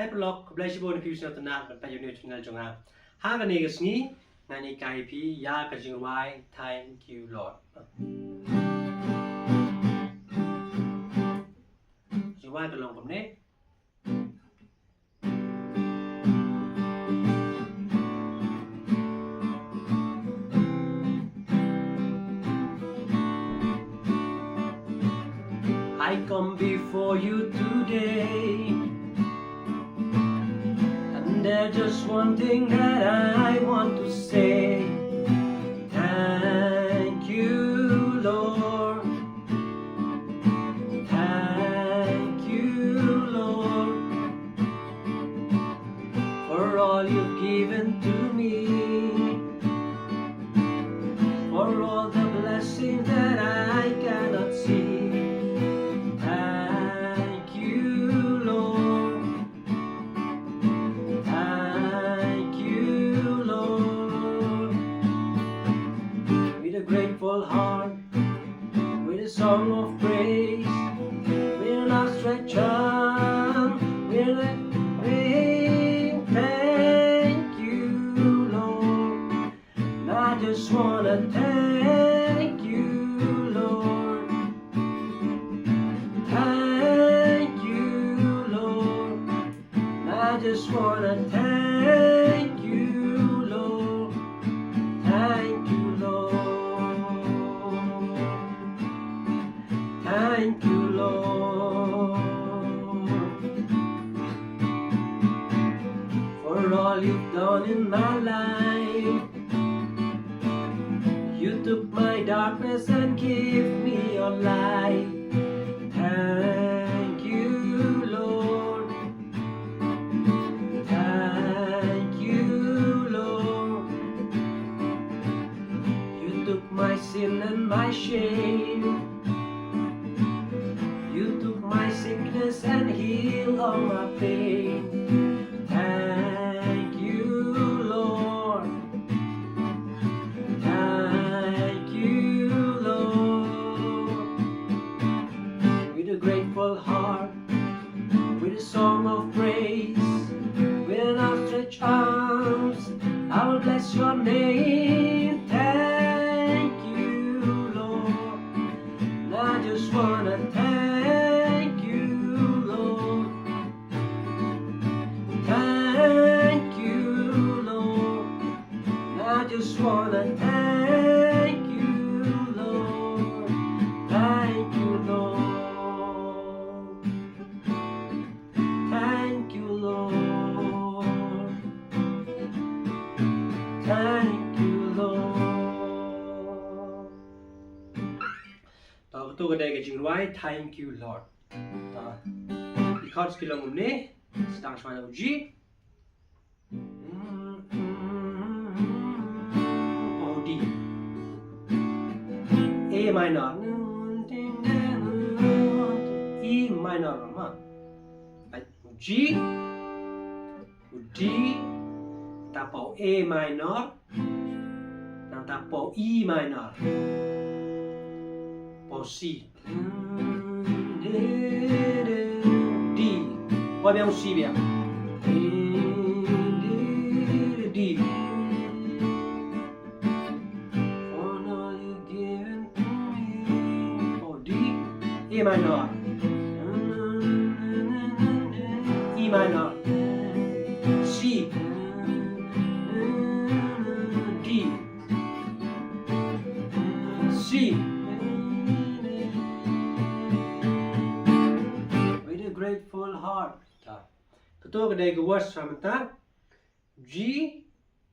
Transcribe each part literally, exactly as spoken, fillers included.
Hai paralok, khublei shibun ïa phi sngewtynnat ban peit ïa u new channel jong nga. Ha kane ka sngi ngan hikai ïa phi ïa ka jingrwai Thank You Lord. Jingrwai ka long kumne. I come before you today, and there's just one thing that I want to say. Thank you, Lord. Thank you, Lord, for all you've given to me, for all the blessings that I cannot see. Thank you, Lord. Thank you, Lord. With a grateful heart, with a song of praise, with an outstretched arm, with a ring, thank you, Lord. And I just wanna thank you, Lord. Thank you, Lord. And I just wanna thank you, Lord. Thank you, Lord. Thank you, Lord, for all you've done in my life. You took my darkness and gave me your light. Thank you, Lord. Thank you, Lord. You took my sin and my shame. You took my sickness and healed all my pain. Thank you, Lord. Thank you, Lord. With a grateful heart, with a song of praise, with outstretched arms, I will bless your name. Thank you, Lord. And I just wanna thank you, Lord. Thank you, Lord. And I just wanna thank you, Lord. Thank you, Lord. Thank you, Lord. Thank you, Lord. To, kato ka dei ka jingrwai Thank You, Lord. To, ki chords ki long kumne, sdang shuwa na u G. U D. A minor. E minor, ma. Ai, u G, u D, nangta u A minor, nangta u E minor, u C, D, poi biang u C biang, D. Oh, D, A minor, E minor, C, D, C. With a grateful heart. Kato ka dei ka verse mynta. G,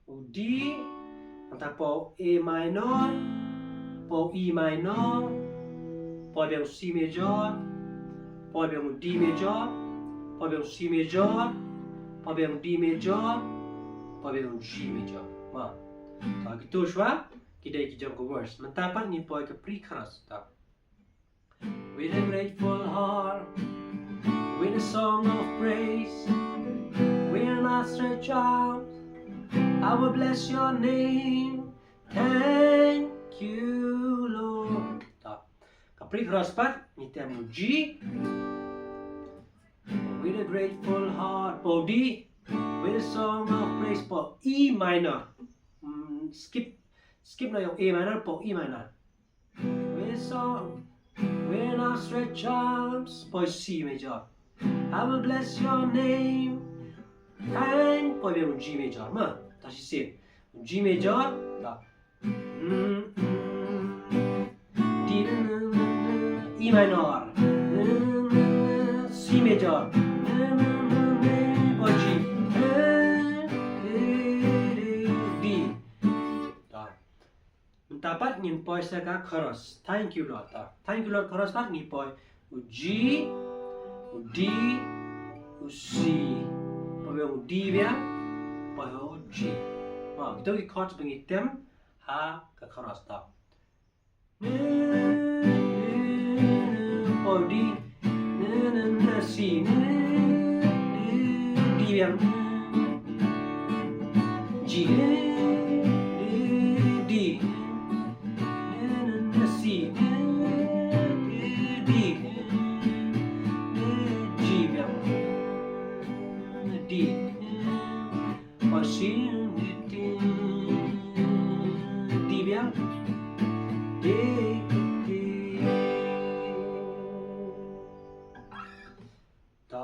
u D, nangta poi A minor, poi E minor, poi biang C major, poi biang D major, poi biang C major, poi biang D major, poi biang G major. Ma. To, kito shuwa ki dei ki jong ka verse. Mynta pat ngi poi ka pre-chorus. To. With a grateful heart, with a song of praise, with an outstretched arms, I will bless your name. Thank you, Lord. To. Ka pre-chorus pat, ngi tem u G, With a grateful heart, poi D. With a song of praise, poi E minor. Mm, skip, skip na ïa u A minor, poi E minor. With a song, with outstretched arms, poi C major. I will bless your name. Thank, poi biang u G major. Ma, ta shisien. G major, ta. Mm, mm. D, mm, mm, mm. E minor. Mm, mm, mm. C major. Mm, mm, mm, mm. Poi G. Mm, mm, mm, mm. D. Ta. Mynta pat ngin poi sa ka chorus. Thank you Lord. Ta. Thank you Lord chorus pat ngi poi u G, u D, u C. Poi biang u D biang, poi u G. Ha, kito ki chords ba ngi tem ha ka chorus ta. Poi D, na, na, na, C, na, D biang. G, na, D, na, na, na, C, na, D, na, G biang. Na, D. Poi C, D, D, D biang. D, D. Ta,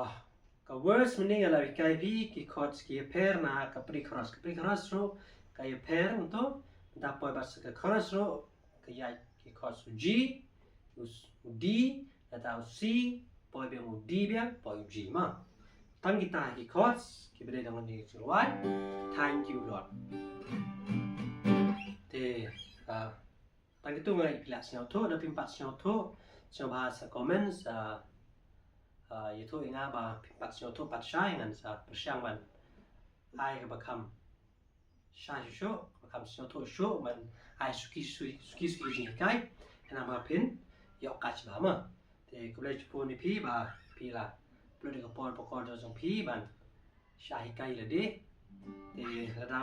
ka verse mynne nga la hikai phi ki chords ki ïapher na ka pre-chorus. Ka pre-chorus ruh ka ïapher, to. Mynta poi bad sa ka chorus ruh ka ïaid ki chords u G, u s-, u D, lada u C, poi biang u D biang, poi u G ma. Tang kita ki chords kiba dei dang ngi shuruat. Thank you Lord. Te, ah, tang kito nga ïa phi la sngewthuh, da phim pat sngewthuh, sngewbha sa comments, ah, ah, ïathuh ïa nga ba phim pat sngewthuh pat shai, ngan sa pyrshang ban ai kaba kham shai shuh shuh, kaba kham sngewthuh shuh, ban ai suki suki suki jinghikai khnang ba phin ïoh kaei ba ma. Te khublei shibun ïa phi ba phi la pynlut ïa ka por bakordor jong phi ban shah hikai lade. Te lada,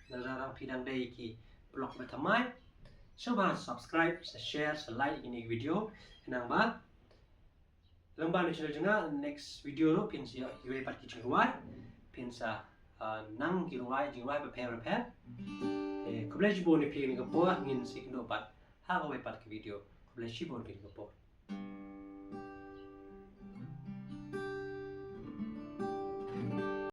lada phi dang dei ki paralok ba thymmai, sngewbha subscribe, sa share, sa like ïa kine ki video khnang ba lyngba na channel jong nga, next video ruh phin sa ïoh kiwei pat ki jingrwai, phin sa, ah, nang ki rwai, jingrwai bapher bapher. Te khublei shibun ïa phi, kane ka por ngin sa ïakynduh pat ha kawei pat ka video. Khublei shibun ïa phi, kane ka por.